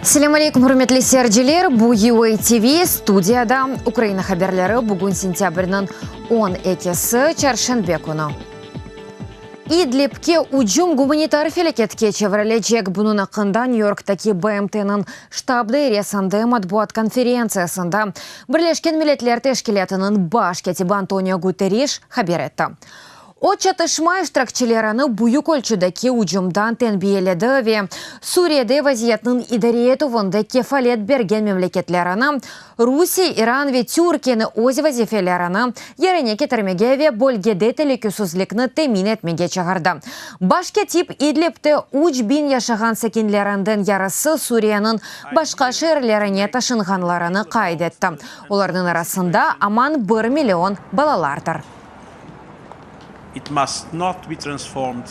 Selâm aleyküm, ürmetli seyirciler! Bu UA TV, studiyada Ukraina haberleri, bugün sentâbrniñ on ekisi, çarşenbe künü. İdlibke ücüm gumanitar felâketke çevirilecek. Bunıñ aqqında Nyü-Yorktaki BMT-niñ ştab dairesinde matbuat konferentsiyasında Birleşken Milletler Teşkilâtınıñ baş kâtibi Antonio Guterriş haber etti. O, çatışma iştirakçilerini büyük ölçüdeki ücümdan tenbiyeledi ve Suriyede vaziyetniñ idare etüvinde kefalet bergen memleketlerini, Rusiye, İran ve Türkiyeni öz vazifelerini yerine ketirmege ve bölgede telükesizlikni temin etmege çağırdı. Baş kâtip İdlibte 3000 yaşağan sakinlerinden yarısı Suriyeniñ başqa şeerlerine taşınğanlarını qayd etti, olarnıñ arasında aman bir million balalardır. It must not be transformed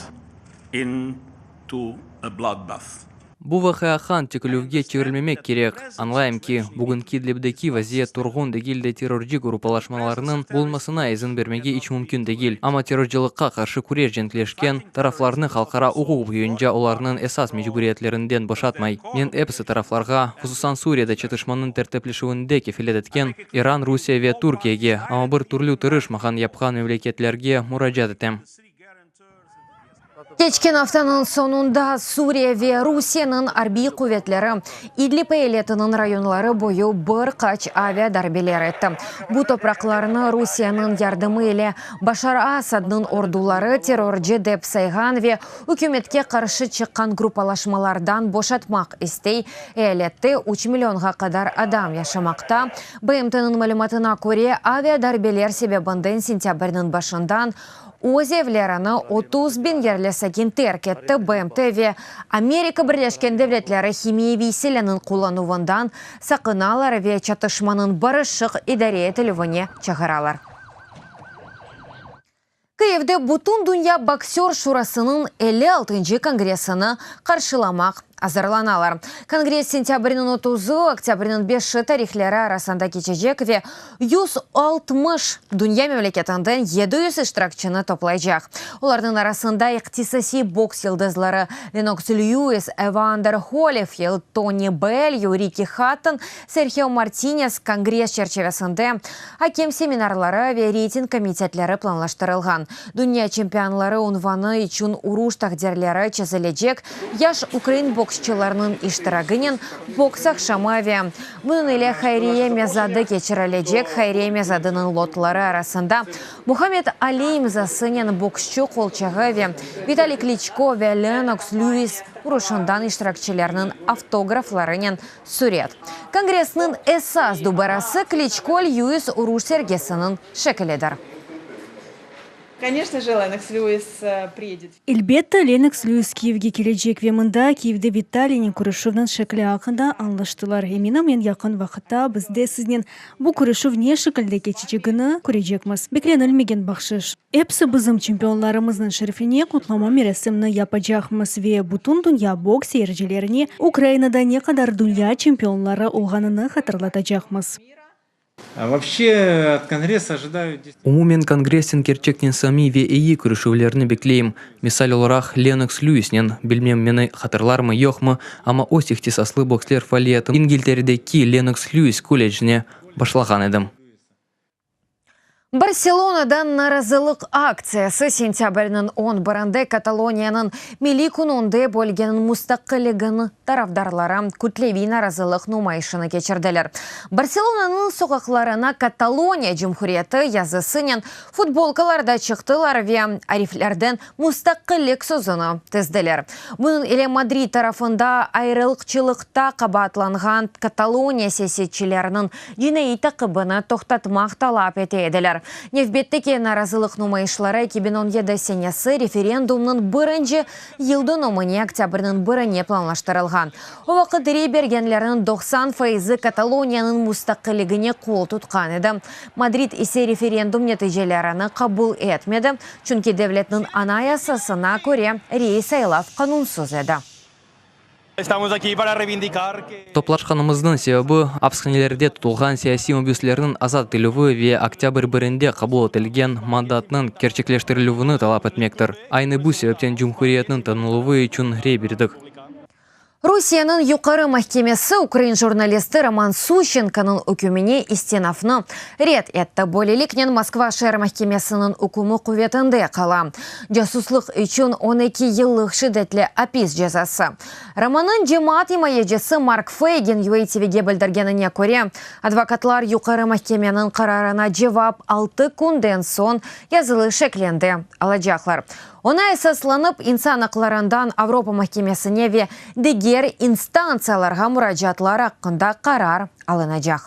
into a bloodbath. Bu vaqia qan tökülüvge çevirilmemek kerek. Añlayım ki, bugünki İdlibdeki vaziyet turğun degil de terrorcı gruppalaşmalarnıñ bulunmasına izin bermege iç mümkün degil. Amma terrorcılıqqa qarşı küreş cenkleşken taraflarnı halqara uquq boyunca olarnıñ esas mecburiyetlerinden boşatmay. Men episi taraflarğa, hususan Suriyede çatışmanıñ tertipleşüvinde kefelet etken İran, Rusiye ve Türkiyege, amma bir türlü tırışmağan yapqan memleketlerge muracaat etem. Keçken aftanıñ soñunda Suriye ve Rusiyeniñ arbiy quvetleri İdlib eyaletiniñ rayonları boyu bir qaç avia darbeler etti. Bu topraqlarnı Rusiyeniñ yardımı ile Başar Asadnıñ orduları terrorcı dep sayğan ve ükümetke qarşı çıqqan gruppalaşmalardan boşatmaq istey. Eyalette üç millionğa qadar adam yaşamaqta. BMT-niñ malümatına köre, avia darbeler sebebinden sentâbrniñ başından Öz evlerini 30 biñ yerli sakin terk etti, BMT ve Amerika Birleşken Devletleri himiyeviy silânıñ qullanuvından saqınalar ve çatışmanıñ barışıq idare etilüvine çağıralar. Kıyivde Bütündünya boksör şurasınıñ 56-ncı kongressini qarşılamaq azırlanalar. Kongress sentâbrniñ otuzı, oktâbrniñ beşi tarihleri arasında keçecek ve 160 dünya memleketinden 700 iştirakçini toplaycaq. Olarnıñ arasında ihtisasiy boks yıldızları Lennoks Lüis, Evander Holifeld, Toni Bellyu, Rikki Hatton, Serhio Martines kongress çerçivesinde akem seminarları ve reyting komitetleri planlaştırılğan. Dünya çempionları unvanı içün uruş taqdirleri çezilecek yaş ukrain boksçılarınıñ iştiragınen boks aqşamı ve bunıñ ile hayriye mezadı keçirilecek. Hayriye mezadınıñ lotları arasında Muhammed Ali imzasınen boksçu qolçağı ve Vitaliy Kliçko ve Lennoks Lüis uruşından iştirakçilerniñ avtograflarınen süret. Kongressniñ esas dubarası Kliçko-Lüis uruş sergisiniñ şekilidir. Конечно же, Lennox Lewis приедет. Elbette, Lennox Lewis Kiyevge kelecek ve mında, Kiyevde Vitaliynen körüşüvniñ şekli aqqında añlaştılar. Eminim, eñ yaqın vaqıtta biz de siznen bu körüşüv ne şekilde keçecegini körecekmiz. Beklenilmegen bahşış. Episi bizim çempionlarımıznıñ şerefine qutlama merasimini yapacaqmız ve bütün dünya boks seyircilerine Ukrainada ne qadar dünya çempionları olğanını hatırlatacaqmız. Вообще от конгресса ожидаю. Umumen kongressten kerçekten samimiy ve eyi körüşüvlerni bekleyim. Misal olaraq, Lennoks Lüisnen, bilmem meni hatırlarmı, yoqmı, amma öz ihtisaslı boksler faaliyetim İngilteredeki Lennoks Lüis kollecine başlağan edim. Barselonada narazılıq aktsiyası sentâbrniñ 11-inde Kataloniyanıñ milliy kününde bölgeniñ mustaqilliginiñ tarafdarları kütleviy narazılıq numayışını keçirdiler. Barselonanıñ soqaqlarına Kataloniya Cumhuriyeti yazısınen futbolkalarda çıqtılar ve ariflerden mustaqillik sözüni tizdiler. Bunıñ ile Madrid tarafında ayrılıqçılıqta qabaatlanğan Kataloniya siyasetçileriniñ cinaiy taqibini toqtatmaq talap ete ediler. Nevbetteki narazılıq numayışları 2017 senesi referendumnıñ birinci yıldönümine oktâbrniñ birine planlaştırılğan. O vaqıt rey bergenlerniñ 90 faizi Kataloniyanıñ mustaqilligine qol tutqan edi. Madrid ise referendum neticelerini qabul etmedi, çünki devletniñ anayasasına köre rey saylav qanunsız edi. Toplaşqanımıznıñ sebebi, apishanelerde tutulğan siyasiy mabüslerniñ azat etilüvi ve oktâbr birinde qabul etilgen mandatnıñ kerçekleştirilüvini talap etmektir. Aynı bu sebepten cumhuriyetniñ tanıluvı içün rey berdik. Rusiyeniñ Yuqarı mahkemesi ukrain jurnalisti Roman Suşçenkonıñ ükmüne istinafnı red etti. Böyleliknen, Moskva şeer mahkemesiniñ ükmü quvetinde qala, casuslıq içün 12 yıllıq şiddetli apis cezası. Romannıñ cemaat imayecisi Mark Feygin UA TVge bildirgenine köre, advokatlar Yuqarı mahkemeniñ qararına cevap altı künden soñ yazılı şeklinde alacaqlar. Oña esaslanıp, İnsan aqlarından Avropa mahkemesine ve diger instantsiyalarğa muracaatlar aqqında qarar alınacaq.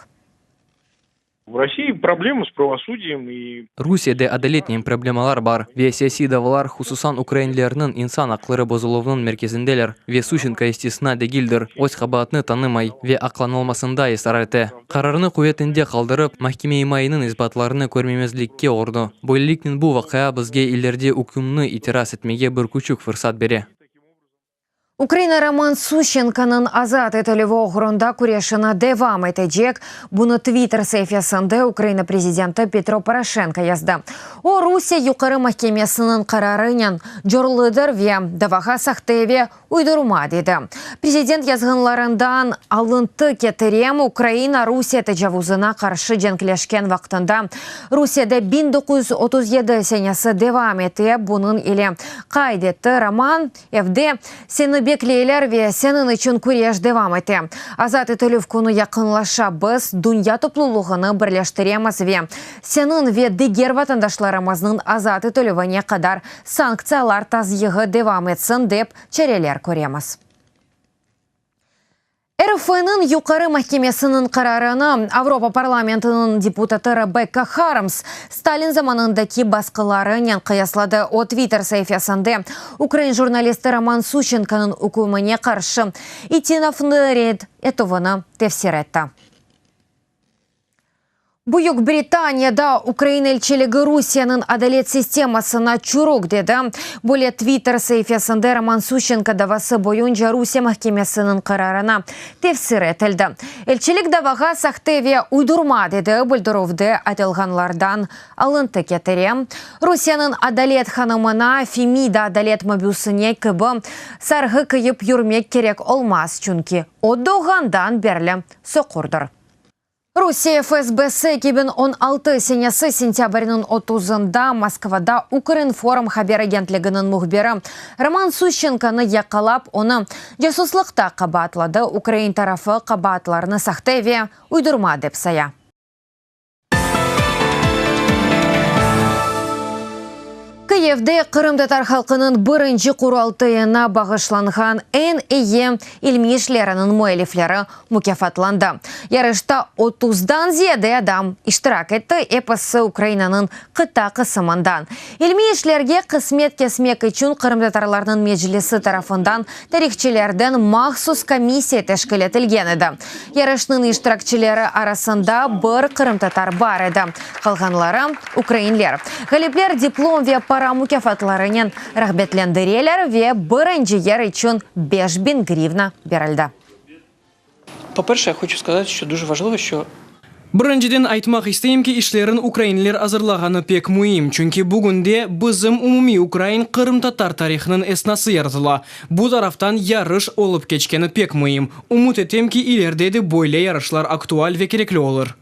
V Rossii problemy s pravosudiyem i. Rusiyede adaletnen problemalar bar ve siyasiy davalar, hususan ukrainlerniñ insan aqları bozuluvınıñ merkezindeler ve Suşenko istisna degildir, öz qabaatını tanımay ve aqlanılmasında israr ete. Qararnı quvetinde qaldırıp, mahkeme imayeniñ isbatlarını körmemezlikke urdı. Böyleliknen bu vaqia bizge ileride ükümni itiraz etmege bir küçük fırsat bere. Ukraina Roman Suşçenkonıñ azat etilüvi oğrunda küreşini devam etecek. Bunı Twitter saifesinde Ukraina prezidenti Petro Poroşenko yazdı. O, Rusiye Yuqarı mahkemesiniñ qararınen corlıdır ve davağa sahte ve uydurma dedi. Prezident yazğanlarından alıntı ketirem, Ukraina Rusiye tecavuzına qarşı cenkleşken vaqtında Rusiyede 1937 senesi devam ete, bunıñ ile qayd etti Roman, Evde seni bekleyler ve seniñ içün küreş devam ete. Azat etilüv künü yaqınlaşa, biz dünya toplulığını birleştiremiz ve seniñ ve diger vatandaşlarımıznıñ azat etilüvine qadar sanktsiyalar tazyığı devam etsin dep çareler köremiz. RF-nıñ Yuqarı mahkemesiniñ qararını Avropa parlamentiniñ deputatı Rebekka Harms Stalin zamanındaki basqılarınen qıyasladı. O, Twitter saifesinde ukrain jurnalisti Roman Suşçenkonıñ ükümine qarşı itinafnı red etüvini tefsir etti. Büyük Britaniyada Ukraina elçiligi Rusiyeniñ adalet sistemasına çürük dedi. Böyle Twitter saifesinde Roman Suşçenko davası boyunca Rusiye mahkemesiniñ qararına tefsir etildi. Elçilik davağa sahte ve uydurma dedi, bildirüvde aytılğanlardan alıntı ketire. Rusiyeniñ adalet hanımına, Femida adalet mabüsine kibi sarğı kiyip yürmek kerek olmaz, çünki o doğğandan berli soqurdır. Rusiye FSBsi 2016 senesi sentâbrniñ otuzında Moskvada Ukrinform haber agentliginiñ mühbiri Roman Suşçenkonı yaqalap, onı casuslıqta qabaatladı. Ukrain tarafı qabaatlarnı sahte ve uydurma dep saya. Kıyivde qırımtatar halqınıñ birinci Qurultayına bağışlanğan eñ eyi ilmiy işleriniñ müellifleri mukâfatlandı. Yarışta otuzdan ziyade adam iştirak etti, episi Ukrainanıñ qıta qısımından. İlmiy işlerge qısmet kesmek içün Qırımtatarlarnıñ Meclisi tarafından tarihçilerden mahsus komissiya teşkil etilgen edi. Yarışnıñ iştirakçileri arasında bir qırımtatar bar edi, qalğanları, ukrainler. Ğalipler diplom ve para mukâfatlarınen rağbetlendireler ve birinci yer içün 5000 grivna berildi. Po-perşe, ya hoçu skazat, şço duje vajlıvo, şço. Birinciden aytmaq isteyim ki, işlerin ukrainler azırlağanı pek müim, çünki bugünde bizim umumiy ukrain-qırımtatar tarihınıñ esnası yaratıla. Bu taraftan yarış olıp keçkeni pek müim. Ümüt etem ki, ileride de böyle yarışlar aktual ve kerekli olur.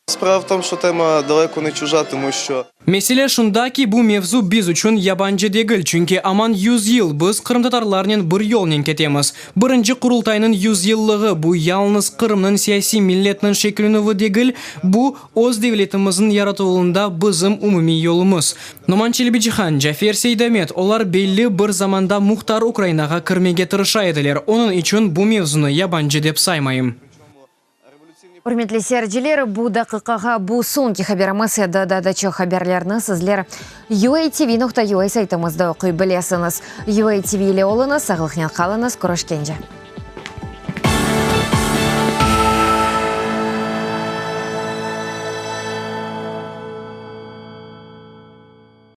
Sprava v tom, şo tema daleko ne çuja, tomu şço. Mesele şunda ki, bu mevzu biz içün yabancı degil, çünki aman yüz yıl biz qırımtatarlarnen bir yolnen ketemiz. Birinci Qurultaynıñ yüz yıllığı, bu yalıñız Qırımnıñ siyasiy milletniñ şekillenüvi degil, bu, öz devletimizniñ yaratıluvında bizim umumiy yolumız. Noman Çelebicihan, Cafer Seydamet, olar belli bir zamanda muhtar Ukrainağa kirmege tırışa ediler, onıñ içün bu mevzunı yabancı dep saymayım. Ürmetli seyirciler, bu daqiqağa bu soñki haberimiz edi. Daa da çoq haberlerni sizler UATV nokta UA saytımızda oquy bilesiñiz. UATV ile oluñız, sağlıqnen qalıñız, körüşkence.